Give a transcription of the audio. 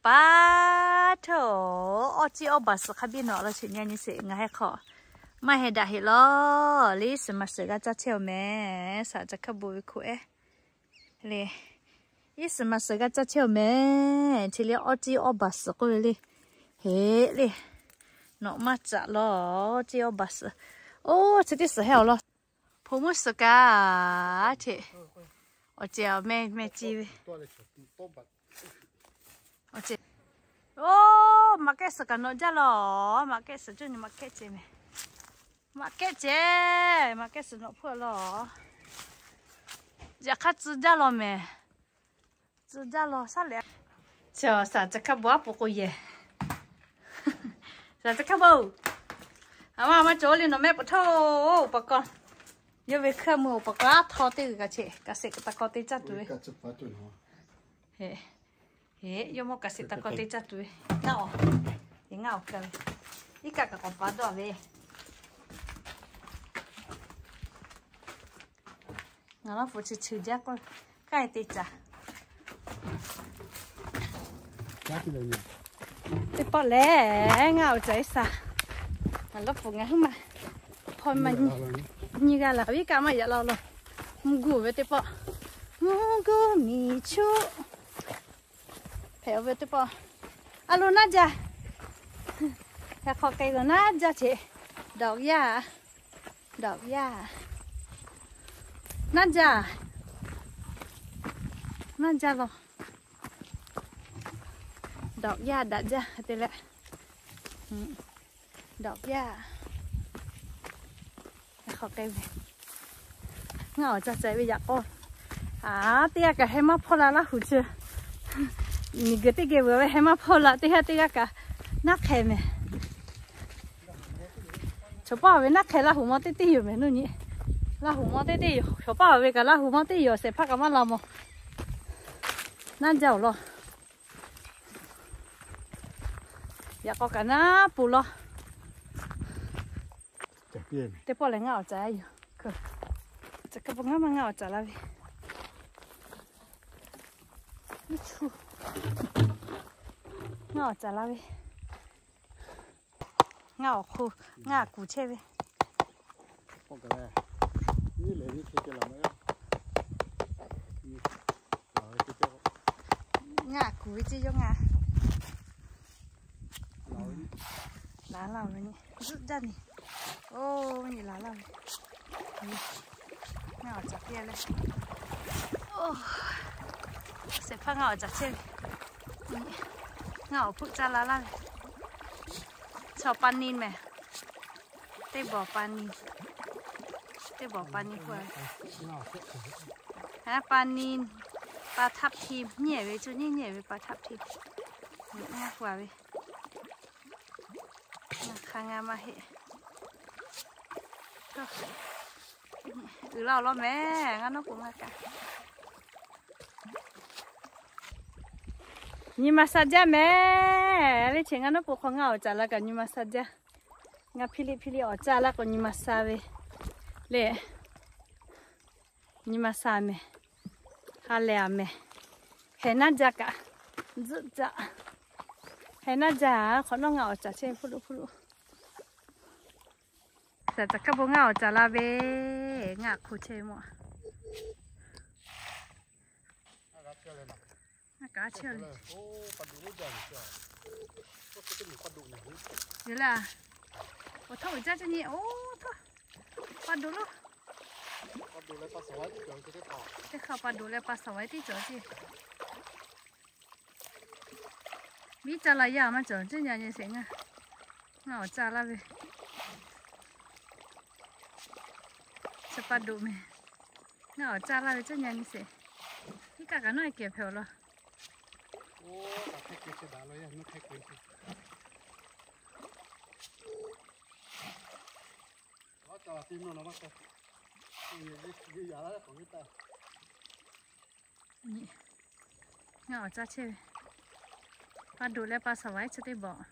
paˉ htaˇ, awˇ ciˉ awˇ baˬ suhˍ hk'a biˇ nawꞈ la sheˍ nyi nyi sheˍ. Ngaˬ heh hk'aw maˇ heh daꞈ heˆ lawˬ. Liˇ suhˍ ma suhˍ g'a caˇ chehˇ-oˬ mehˍ. Saˍ ca hkaˇ bon ve hkuˆ ehˉ le, liˇ suhˍ ma suhˍ g'a caˇ chehˇ-oˬ mehˍ. Chi liˇ awˇ ciˉ awˇ baˬ suhˍ k'oˆ ve le. Heˍ le, nawꞈ maˇ caꞈ lawˬ. Awˇ ciˉ awˇ baˬ suhˍ. Oˇ, chi teˇ suhˍ heh awˬ lawn. Hpu mvuhˇ suhˍ kaꞈ hteꞈ awˬ cehˬ awˬ meh meh ci ve. Oˇ, maꞈ kehˉ suhˍ kaꞈ nawꞈ jaˇ lawˬ. Maꞈ kehˉ suhˍ cuˇ nyi maꞈ kehˉ cehˬ mehˍ. Maꞈ kehˉ cehˬ, maꞈ kehˉ suhˍ nawꞈ hpfuhˇ lawˬ. Yaꞈ hk'aˇ tcuh jaˇ lawˬ mehˍ. Tcuh jaˇ lawˬ shaˉ lehˬ. Saˍ ca hkaˇ bon aˉ po k'o yehˬ. Saˍ ca hkaˇ bon. A ma a ma cawˬ le nawˬ mehˆ pawꞈ htaˇ-oˬ, อุปกรณ์ yawˇ ve hkeuˆ mui อุปกรณ์ aˉ htaw teˇ g'uiˬ kaꞈ cheꞈ kaꞈ sheˍ kaꞈ taˍ k'aw te caˇ tuˬ ve. Heˍ, yawˇ mawˇ kaꞈ sheˍ taˍ k'aw te caˇ tuˬ ve. Ngaˇ awˬ, ngaˇ awˬ kaꞈ ve, iˉ kaˆ kaꞈ k'awꞈ pa dawˇ ve. Ngaˬ lawˇ pu chi chi jaˇ k'o, kaˇ te caˍ. Teˇ pawˆ lehˬ, ngaˇ awˬ caˍ iˉ saˍ. Ngaˬ lawˇ pu ngaˬ huiˉ ma hpaw ma nyi g'a laˬ ve iˉ kaˆ maˇ yaꞈ la lawˬ. Mvuhˇ guˇ ve teˇ pawˆ, mvuhˇ guˇ miˬ chuˆ hpehꞈ-oˬ ve teˇ pawˆ. A lo naˇ jaˇ. Hk'aˬ hk'e lo naˇ jaˇ cheꞈ. Dawꞈ yaˇ, dawꞈ yaˇ. Naˇ jaˇ, naˇ jaˇ lawˬ. Dawꞈ yaˇ daꞈ jaˇ te leh. Dawꞈ yaˇ. Hk'aˬ hk'e ve, ngaˇ awˬ ca ceh ve yaꞈ k'aw. A, teˇ g'aˇ kaꞈ heh maˇ hpawˇ la Laˇ huˍ chi. Miˬ guiˬ teˇ geh veuˬ ve heh maˇ hpawˇ la teˇ g'aˇ teˇ g'aˇ kaꞈ naˉ hk'ehꞈ mehˍ. Chaw paˇ ve naˉ hk'ehꞈ Laˇ huˍ mawˇ teˇ teˇ yoˬ mehˍ nuˇ nyi. Laˇ huˍ mawˇ teˇ teˇ yoˬ. Chaw paˇ ve kaꞈ Laˇ huˍ mawˇ teˇ yoˬ shehˍ hpaˇ kaꞈ maˇ la mawˬ. Naˇ jaˇ-oˬ lawˬ. Yaꞈ k'aw kaꞈ naˉ pu lawˬ. Teˇ pawˆ lehˬ ngaˇ awˬ caˍ yoˬ. Ngaˇ maˇ ngaˇ awˬ caˍ la ve. Ngaˇ awˬ caˍ la ve. Ngaˇ awˬ hk'u, ngaˇ kuˬ chehˇ ve. Ngaˇ kuˬ ve ceˇ yawˇ ngaˇ. Laˬ laˇ ve nyi, zuhˆ jaˇ nyi. Oˇ, nyi laˬ laˇ ve. Ngaˇ awˬ caˍ piˇ leh. Oˇ, shehˍ hpaˇ ngaˇ awˬ caˍ chehˇ ve. Ngaˇ awˬ hpfuhˆ caˇ la laˇ ve. Chaw pa ni mehˍ. Teˇ bawˬ pa ni. Teˇ bawˬ pa ni hpu. Haˉ pa ni, pa ทับทิม nyi ve cuˇ nyi nyi ve pa ทับทิม. Ngaˇ hpu ve. Ngaˇ hk'a ngaˇ maˇ heˆ. Uiˍ la awˬ lawn mehˍ, ngaˇ nawˉ k'o ngaˇ kaꞈ. Nyi ma sha jaˇ mehˍ. Leˇ chi ngaˇ nawˉ k'o hk'aw ngaˇ awˬ caˍ la kaꞈ nyi ma sha jaˇ. Ngaˇ hpiˇ liˇ hpiˇ liˇ awˬ caˇ la k'o nyi ma sha ve le. Nyi ma sha mehˍ. Ha lehˬ a mehˍ. Heh naˇ jaˇ kaꞈ, zuhˆ caꞈ. Heh naˇ jaˇ, hk'awꞈ nawˉ ngaˇ awˬ caˍ chehˇ hpuˆ luˆ hpuˆ luˆ. Saˍ caˍ hkaˇ bon ngaˇ awˬ caˍ la ve, ngaˇ hk'o chehˇ ve mawˬ. Ngaˇ kaꞈ chehˇ le. Yoˬ le. Awˬ htawˇ uiˍ jaˇ ceˇ nyi, oˇ htawˇ. Pa doˬ lo. Teˇ hk'aˇ pa doˬ leh pa saˍ vaiˉ teˇ cawˬ ceˇ. Viˉ caˇ la yaˇ maˇ cawˬ ceˇ nyi nyi sheˍ ngaˇ. Ngaˇ awˬ caˇ laˇ ve. Chi pa doˬ mehˍ. Ngaˇ awˬ caˇ laˇ ve ceˇ nyi nyi sheˍ. Iˉ kaˆ kaꞈ nawˉ e kehˬ hpehꞈ awˬ lawn. Ngaˇ awˬ caˇ chehˇ ve. Pa doˬ leh pa saˍ vaiˉ chi teˇ bawˬ.